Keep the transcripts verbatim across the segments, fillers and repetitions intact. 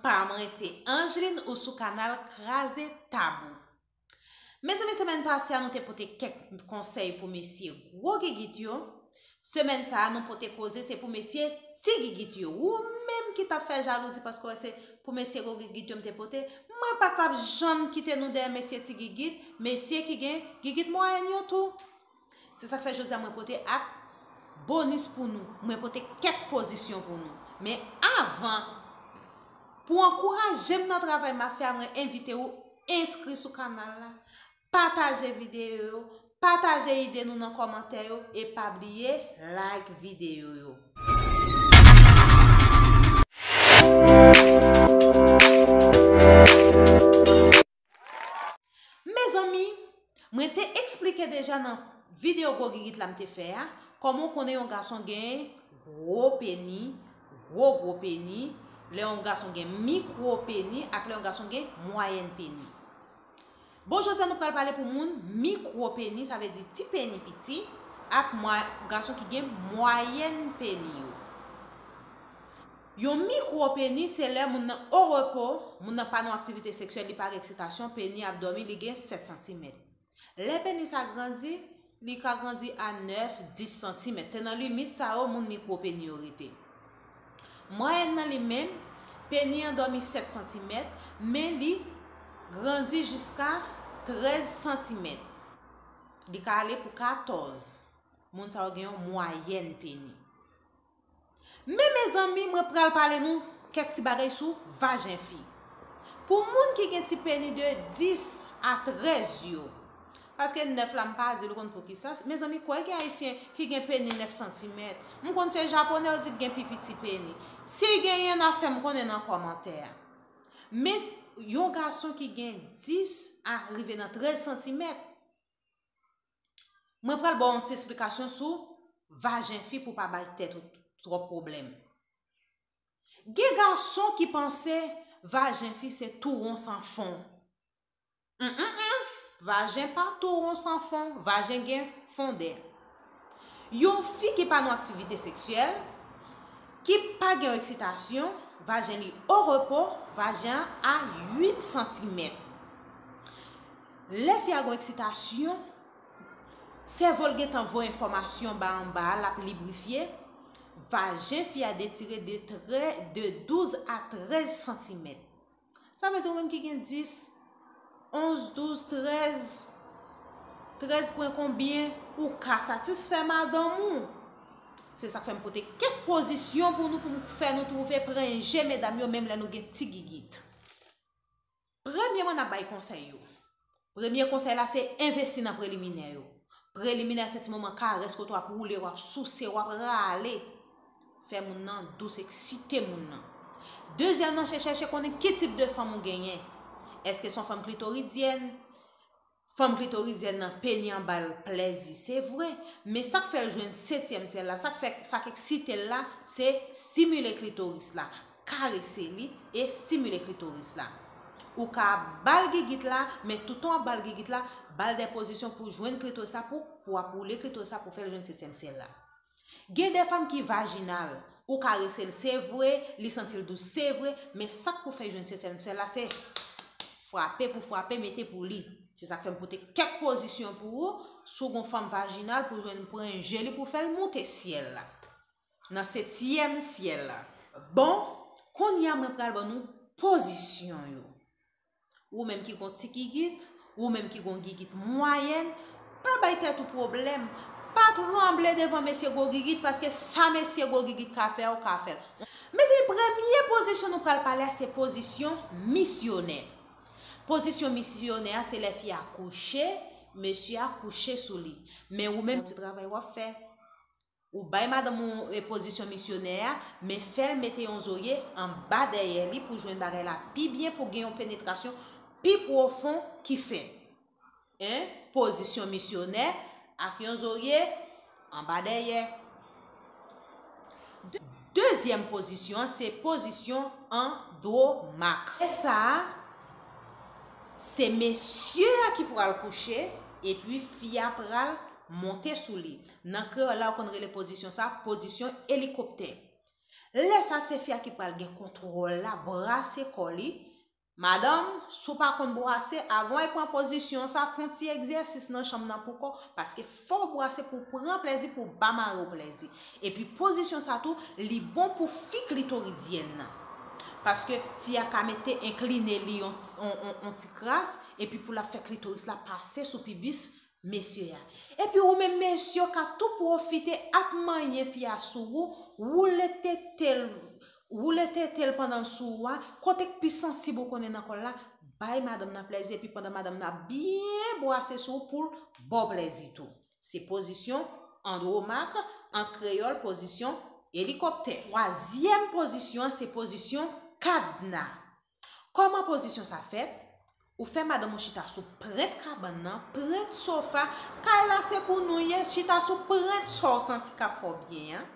Pa mwen se Angeline ou sou kanal Kraze Tabou. Mezanmi, semèn pase a nou te pote kèk konsèy pou mesye gwo gigit yo. Semèn sa a nou pote koze se pou mesye ti gigit yo. Ou menm ki t ap fè jalouzi paske w wè se pou mesye gwo gigit yo m te pote, mwen pa t ap janm kite nou dèyè mesye ti gigit, mesye ki gen gigit mwayèn yo tou. Se sa k fè jodi a mwen pote ak bonis pou nou. Mwen pote kèk pozisyon pou nou. Men avan, pou ankouraje m nan travay m ap fè a, mwen envite w enskri sou kanal la, pataje videyo yo, pataje ide nou nan kòmantè yo e pa bliye like videyo yo. Mezanmi, mwen te eksplike deja nan videyo gwo gigit la m te fè a, kòman w konnen yon gason gen gwo peni, gwo gwo peni, lè yon gason gen mikwo peni ak lè yon gason gen mwayèn peni. Bon, jodi a nou pral pale pou moun mikwo peni, sa vle di ti peni piti, ak mwa, gason ki gen mwayèn peni yo. Yon mikwo peni se lè moun nan o repo, moun nan pa nan aktivite seksyèl, li pa gen eksitasyon, peni ap dòmi, li gen sèt santimèt. Lè peni sa grandi, li ka grandi a nèf, dis santimèt. Se nan limit sa yo moun mikwo peni yo rete. Mwayèn nan li menm, peni an dòmi sèt santimèt, men li grandi jiska trèz santimèt. Li ka ale pou katòz. Moun sa yo gen yon mwayèn peni. Men mezanmi, mwen pral pale nou kèk ti bagay sou vajen fi. Pou moun ki gen ti peni de dis a trèz yo, paske nèf la m pa di l, ou konn poukisa. Mezanmi, kwè gen ayisyen ki gen peni nèf santimèt. M konn se japonè yo di k gen pi piti peni. Si genyen, n a fè m konnen nan kòmantè a. Men yon gason ki gen dis a rive nan trèz santimèt, mwen pral ba w yon ti esplikasyon sou vajen fi pou w pa bay tèt ou twòp pwoblèm. Gen gason ki panse vajen fi se tou won san fon. Mm, mm, mm. Vajen pa tou won san fon, vajen gen fondè. Yon fi ki pa nan aktivite seksyèl, ki pa gen eksitasyon, vajen li o repo, vajen an a uit santimèt. Lè fi a gen eksitasyon, sèvo l gentan voye enfòmasyon ba anba a, l ap librifye, vajen fi a detire de trè, de douz a trèz santimèt. Sa vle di ou menm ki gen dis, onz, douz, trèz, trèz pwen konbyen, ou ka satisfè madanm ou. Se sa k fè m pote kèk pozisyon pou nou, pou m fè nou twouve prenje medam yo, menm lè nou gen ti gigit. Premyèman, n ap bay konsèy yo. Premye konsèy la, se envesti nan preliminè yo. Preliminè, se ti moman karès kote w ap woule, w ap souse, w ap rale. Fè moun nan dous, eksite moun nan. Dezyèm nan, se chèche konnen ki tip de fanm ou genyen. Èske se yon fanm klitoridyèn? Fanm klitoridyèn nan, peni an ba l plèzi, se vre. Men sa k fè l jwenn setyèm syèl la, sa k fè, sa k eksite l la, se stimile klitoris la, karese li e stimile klitoris la. Ou ka ba l gigit la, men toutan w ap ba l gigit la, ba l de pozisyon pou jwenn klitoris la, pou, pou w ap woule klitoris la, pou fè l jwenn setyèm syèl la. Gen de fanm ki vajinal, ou karese l, se vre, li santi l dous, se vre, men sa k pou fè jwenn setyèm syèl la, se frape pou frape, mete pou li. Se sa k fè m pote kèk pozisyon pou ou, si w gon fanm vajinal, pou jwenn pran je li pou fè l moute syèl la. Nan setyèm syèl la. Bon, kounye a mwen pral ban nou pozisyon yo. Ou menm ki gon ti gigit, ou menm ki gon gigit mwayèn, pa bay tèt ou pwoblèm. Pa tranble devan mesye gwo gigit, paske sa mesye gwo gigit ka fè, ou ka fè l. Mezanmi, premye pozisyon nou pral pale a, se pozisyon misyonè. Pozisyon misyonè a, se lè fi a kouche, mesye a kouche sou li. Men ou menm, ti travay w ap fè. Ou bay madanm ou, e, pozisyon misyonè a, men fè l mete yon zorye anba dèyè li pou jwenn bagay la pi byen, pou gen yon penetrasyon pi pwofon ki fèt. En, pozisyon misyonè ak yon zorye anba dèyè. De-, dezyèm pozisyon an, se pozisyon andwomak. E sa a, se mesye a ki pral kouche, epi fi a pral monte sou li. Nan kreyòl la, yo konn rele pozisyon sa a pozisyon elikoptè. Lè sa se fi a ki pral gen kontwòl la, brase kò li. Madanm, si w pa konn brase, avan w pran pozisyon sa, fè yon ti egzèsis nan chanm nan pou kò, paske fò w brase pou w pran plèzi, pou w ba mari w plèzi. Epi pozisyon sa tou, li bon pou fi klitoridyèn nan. Paske fi a ka mete enkline li yon, yon, yon, yon ti kras, epi pou l ap fè klitoris la pase sou pibis mesye a. Epi ou menm mesye w ka tou pwofite ap manyen fi a sou ou, woule tete l, woule tete l pandan l sou ou a, kote k pi sansib ou konnen nan kò l la, bay madanm nan plèzi, epi pandan madanm nan ap byen brase sou ou pou l ba w plèzi tou. Se pozisyon Andromak, an kreyòl pozisyon elikoptè. Twazyèm pozisyon an se pozisyon kadna. Kòman pozisyon sa fèt? Ou fè madanm ou chita sou prent kabann nan, prent sofa, kay la se pou nou ye, chita sou prent sa w santi k ap fè w byen an.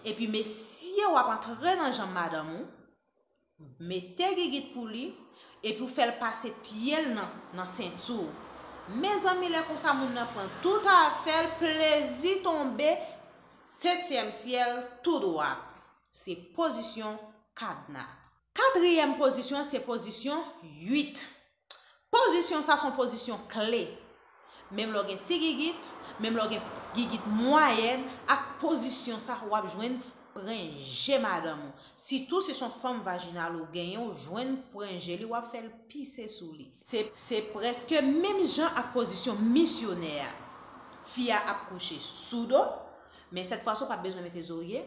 Epi mesye w ap antre nan janm madanm ou, mete gigit pou li, epi w fè l pase pye l nan, nan senti w. Mezanmi, lè konsa moun nan pran tout afè l, plezi tonbe setyèm syèl tou dwat. Se pozisyon kadna. Katriyèm pozisyon an se pozisyon uit. Pozisyon sa se yon pozisyon kle. Menm lè w gen ti gigit, menm lè w gen gigit mwayèn, ak pozisyon sa w ap jwenn prenje madanm ou. Sitou si se yon fanm vajinal ou genyen, ou jwenn prenje li, w ap fè l pise sou li. Se, se prèske menm jan ak pozisyon misyonè a. Fi a ap kouche sou do, men sèt fwa si w p ap bezwen mete zorye.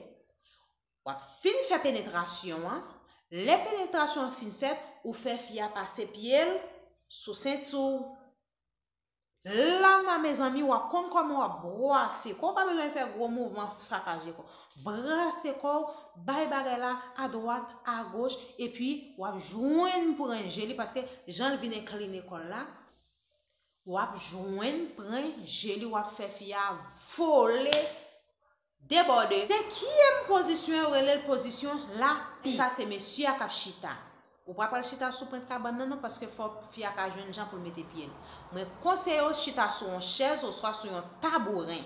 W ap fin fè penetrasyon an. Lè penetrasyon an fin fèt, ou fè fi a pase pye l sou senti w. La, la, mezanmi, w ap konn kòman w ap brase kò w. Ou pa bezwen fè gwo mouvman sakaje kò. Brase kò w, bay bagay la adwat, agoch, epi w ap jwenn prenje li, paske jan l vin enkline kò l la, w ap jwenn prenje li, w ap fè fi a vole, debòde. Senkyèm pozisyon, yo rele l pozisyon lapi. Sa se mesye a k ap chita. Ou pa pral chita sou pwent kabann nan non, paske fò fi a ka jwenn jan pou l mete pye l. Mwen konseye w chita sou yon chèz oswa sou yon tabouren.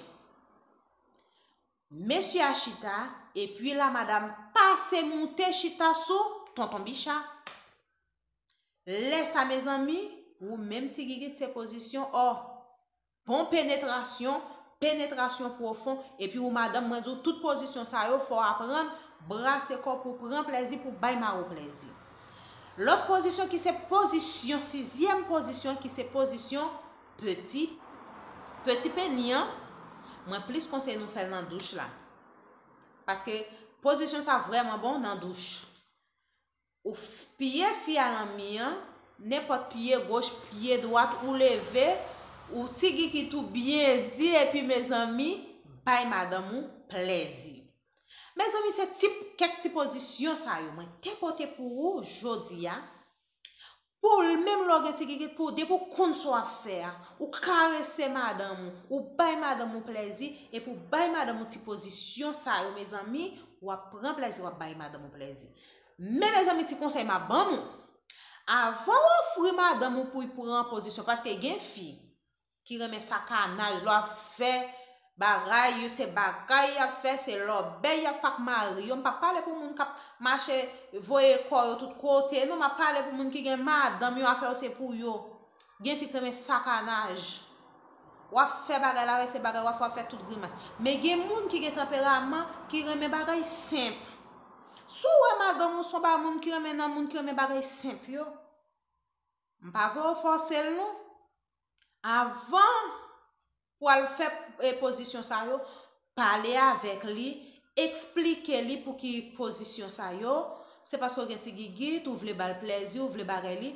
Mesye a chita, epi la madanm pase moute chita sou tonton bicha. Lè sa, mezanmi, ou menm ti gigit se pozisyon ò. Bon penetrasyon, penetrasyon pwofon, epi ou madanm, mwen di w tout pozisyon sa yo, fò w aprann brase kò w pou w pran plèzi, pou w bay mari w plèzi. Lòt pozisyon ki se pozisyon, sizyèm pozisyon ki se pozisyon peti, peti peni an, mwen plis konseye nou fè l nan douch la. Paske pozisyon sa vrèman bon nan douch. Ou f- pye fi a nan mi an, nenpòt pye goch, pye dwat, ou leve, ou ti gigit ou byen di, epi mezanmi, bay madanm ou plèzi. Mezanmi, se ti, kèk ti pozisyon sa yo mwen te pote pou ou jodi a. Pou l, menm lè w gen ti gigit pou ou, depi w konn sa w ap fè a, ou karese madanm ou, ou bay madanm ou plèzi, epi w bay madanm ou ti pozisyon sa yo, mezanmi, w ap pran plèzi, w ap bay madanm ou plèzi. Men mezanmi, ti konsèy m ap ban nou. Avan w ofri madanm ou pou l pran pozisyon, paske gen fi ki renmen sakanaj, lè w ap fè bagay, yo se bagay y ap fè, se lòbèy y ap fè ak mari yo. M p ap pale pou moun k ap mache voye kò yo tout kote, non, m ap pale pou moun ki gen madanm yo, afè yo se pou yo. Gen fi k renmen sakanaj. W ap fè bagay la, se bagay w ap fè, w ap fè tout grimas. Men gen moun ki gen tanperaman, ki renmen bagay senp. Si w wè madanm ou se yon ba moun ki renmen nan moun ki renmen bagay senp yo, m pa vle w fòse l non. Avan pou al fè e, pozisyon sa yo, pale avèk li, eksplike li pou ki pozisyon sa yo. Se paske w gen ti gigit, ou vle ba l plèzi, ou vle bagay li.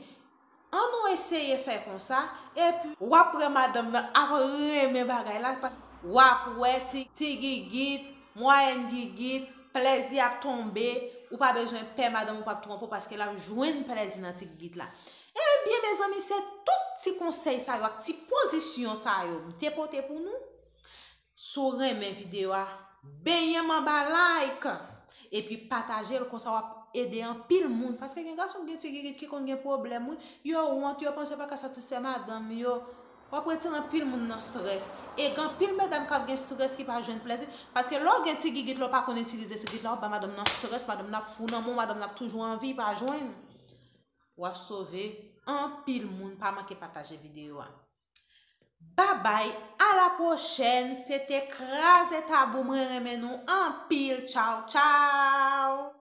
Ann nou eseye fè konsa, epi w ap wè madanm nan ap renmen bagay la, paske w ap wè ti, ti gigit, mwayèn gigit, plèzi ap tonbe, ou pa bezwen pè madanm ou p ap twonpe w paske l ap jwenn plèzi nan ti gigit la. Ebyen, mezanmi, se tout ti konsèy sa yo ak ti pozisyon sa yo m te pote pou nou. Si w renmen videyo a, benyen m anba like, epi pataje l, konsa w ap ede anpil moun. Paske gen gason k gen ti gigit ki konn gen pwoblèm, wi. Yo wont, yo panse yo pa ka satisfè madanm yo. W ap retire anpil moun nan strès. E gen anpil medam k ap gen strès ki pa jwenn plezi. Paske lè w gen ti gigit la, w pa konn itilize ti gigit la, w ap ba madanm nan strès, madanm nan ap fou nan men w, madanm nan ap toujou anvi, pa jwenn. W ap sove anpil moun, pa manke pataje videyo a. Babay, a la pwochèn, se te Kraze Tabou, mwen renmen nou anpil, tchaw tchaw.